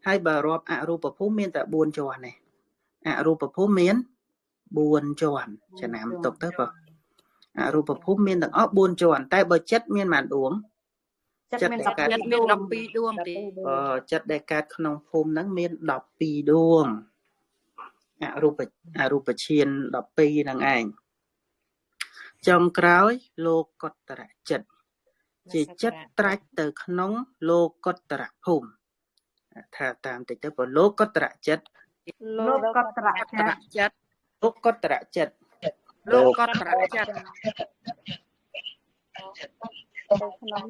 ហើយបើរាប់អរូបភូមិមានតែ4ជាន់ទេអរូបភូមិមាន4ជាន់ចំណាំទុកទៅបើអរូបភូមិមានទាំងអស់4ជាន់តែបើចិត្តមានប៉ុន្មានដួងចិត្តមាន12ដួងទេចិត្តដែលកើតក្នុងភូមិហ្នឹងមាន12ដួងអរូបឈាន12ហ្នឹងឯងចុងក្រោយលោកតរចិត្តជាចិត្តត្រាច់ទៅក្នុងលោកតរភូមិថាតាមតិចទៅបើលោកតរចិត្តលោកតរចិត្តលោកតរចិត្តលោកតរចិត្តទៅក្នុង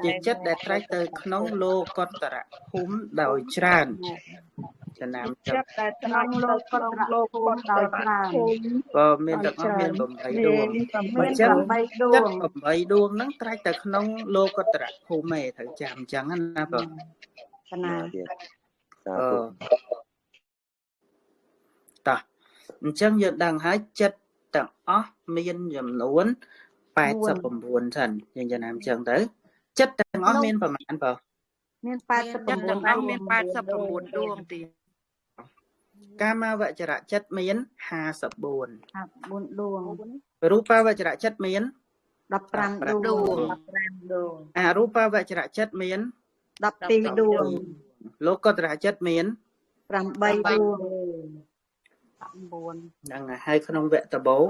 ជាចិត្តដែលត្រាច់ទៅក្នុងលោកតរភូមិដោយច្រើនចំណាំចិត្តដែលក្នុងលោកតរភូមិដោយច្រើនបើមានទាំងអស់មាន8ដួងអញ្ចឹង8ដួងចិត្ត8ដួងហ្នឹងត្រាច់ទៅក្នុងលោកតរភូមិឯងត្រូវចាំអញ្ចឹងណាបងណាតោះអញ្ចឹងយើងដឹងហើយចិត្តទាំងអស់មានចំនួន89សិនយើងចំណាំអញ្ចឹងទៅចិត្តទាំងអស់មានប្រមាណបើមាន89ទាំងអស់មាន89ដួងទៀតកាមវចរចិត្តមាន54 54ដួងរូបាវចរចិត្តមាន15ដួង15ដួងអរូបាវចរចិត្តមាន12ដួងលោកតរចិត្តមាន8ដួង9ហ្នឹងហើយក្នុងវគ្គដំបូង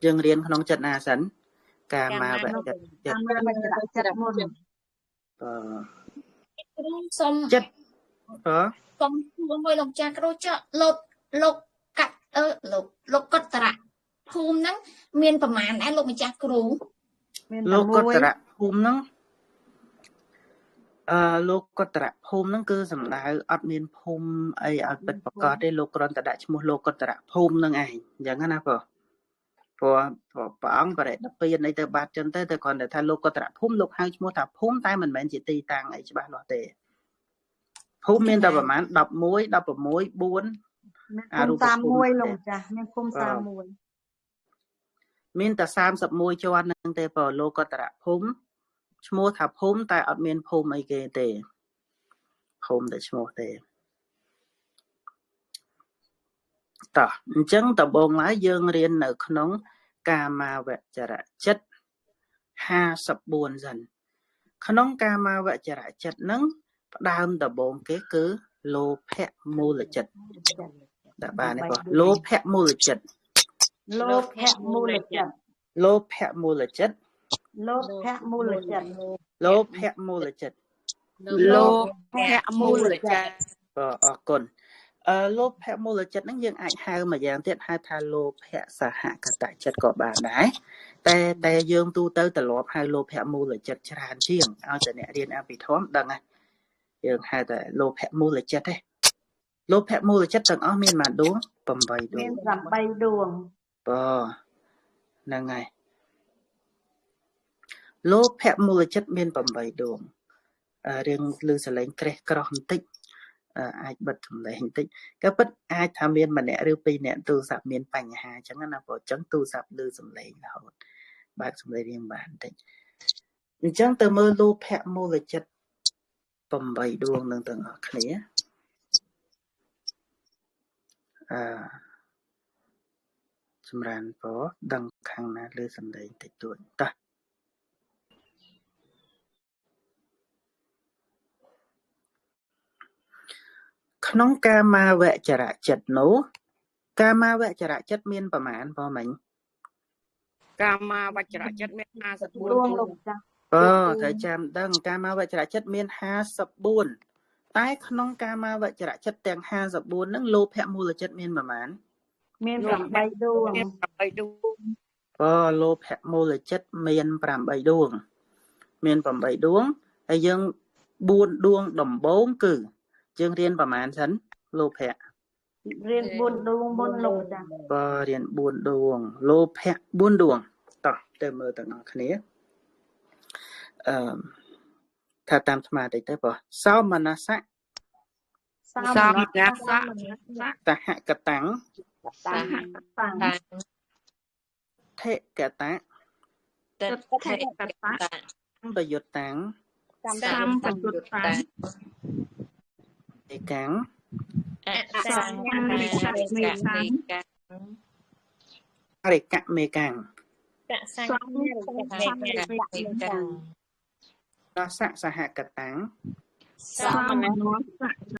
យើងរៀនក្នុងចិត្តណាសិនកាមាវចរចិត្តកាមាវចរចិត្តមុនគ្រូសុំចិត្តបើសុំមួយលោកចាស់គ្រូចលោកលោកកាត់លោកកតរៈភូមិហ្នឹងមានប្រមាណដែរលោកម្ចាស់គ្រូមានលោកកតរៈភូមិហ្នឹងលោកតរៈភូមិហ្នឹងគឺសំដៅអត់មានភូមិអីឲ្យពិតប្រាកដទេលោកគ្រាន់តែដាក់ឈ្មោះលោកតរៈភូមិហ្នឹងឯងអញ្ចឹងណាបងព្រោះព្រះអង្គបរិនិព្វានអីទៅបាត់ចឹងទៅតែគ្រាន់តែថាលោកតរៈភូមិលោកហៅឈ្មោះថាភូមិតែមិនមែនជាទីតាំងអីច្បាស់លាស់ទេភូមិមានតែប្រហែល11 16 4អរូបភូមិ31លោកម្ចាស់មានភូមិ31មានតែ31ជាន់ហ្នឹងទេបើលោកតរៈភូមិឈ្មោះថាភូមិតែអត់មានភូមិអីគេទេភូមិតែឈ្មោះទេតោះអញ្ចឹងដំបូងឡើយយើងរៀននៅក្នុងកាមាវចរចិត្ត54សិនក្នុងកាមាវចរចិត្តហ្នឹងផ្ដើមដំបូងគេគឺលោភៈមូលចិត្តដាក់បានទេបងលោភៈមូលចិត្តលោភៈមូលចិត្តលោភៈមូលចិត្តលោភៈមូលចិត្តលោភៈមូលចិត្តលោភៈមូលចិត្តបាទអរគុណលោភៈមូលចិត្តហ្នឹងយើងអាចហៅមួយយ៉ាងទៀតហៅថាលោភៈសហគតចិត្តក៏បានដែរតែយើងទូទៅត្រឡប់ហៅលោភៈមូលចិត្តច្រើនជាងឲ្យតែអ្នករៀនអភិធម្មដឹងណាយើងហៅតែលោភៈមូលចិត្តទេលោភៈមូលចិត្តទាំងអស់មានប៉ុន្មានដួង8ដួងមាន8ដួងបាទហ្នឹងហើយលោភៈមូលចិត្តមាន8ដួងរៀងឮសលេងក្រេះក្រោះបន្តិចអាចបិទសំឡេងបន្តិចក៏ពិតអាចថាមានម្នាក់ឬពីរនាក់ទូរស័ព្ទមានបញ្ហាអញ្ចឹងណាព្រោះអញ្ចឹងទូរស័ព្ទឮសំឡេងរហូតបើកសំឡេងរៀងបានបន្តិចអញ្ចឹងទៅមើលលោភៈមូលចិត្ត8ដួងនឹងទាំងអស់គ្នាចម្រើនពរដឹងខាងណាឮសំឡេងតិចតួចតោះក្នុងកាមាវចរចិត្តនោះកាមាវចរចិត្តមានប្រមាណបងមិញកាមាវចរចិត្តមាន54ដួងលោកចាស់បើត្រូវចាំដឹងកាមាវចរចិត្តមាន54តែក្នុងកាមាវចរចិត្តទាំង54ហ្នឹងលោភៈមូលចិត្តមានប្រមាណមាន8ដួងមាន8ដួងបើលោភៈមូលចិត្តមាន8ដួងមាន8ដួងហើយយើង4ដួងដំបូងគឺយើងរៀនប្រមាណសិនលោភៈរៀន4ដួងមុនលោកចាស់បើរៀន4ដួងលោភៈ4ដួងតោះទៅមើលទាំងអស់គ្នាអឺថាតាមស្មារតីទៅបើសោមនស្សៈសោមនស្សៈសហកតាំងសហកតាំង ថិកតៈទិដ្ឋិកតៈ សម្បយុតាំង សម្បយុត្តាំ មេកាំង អសង្ខារិកមេកាំង រិកមេកាំង សង្ខារិកមេកាំង រសសហកតាំង សមនស្ស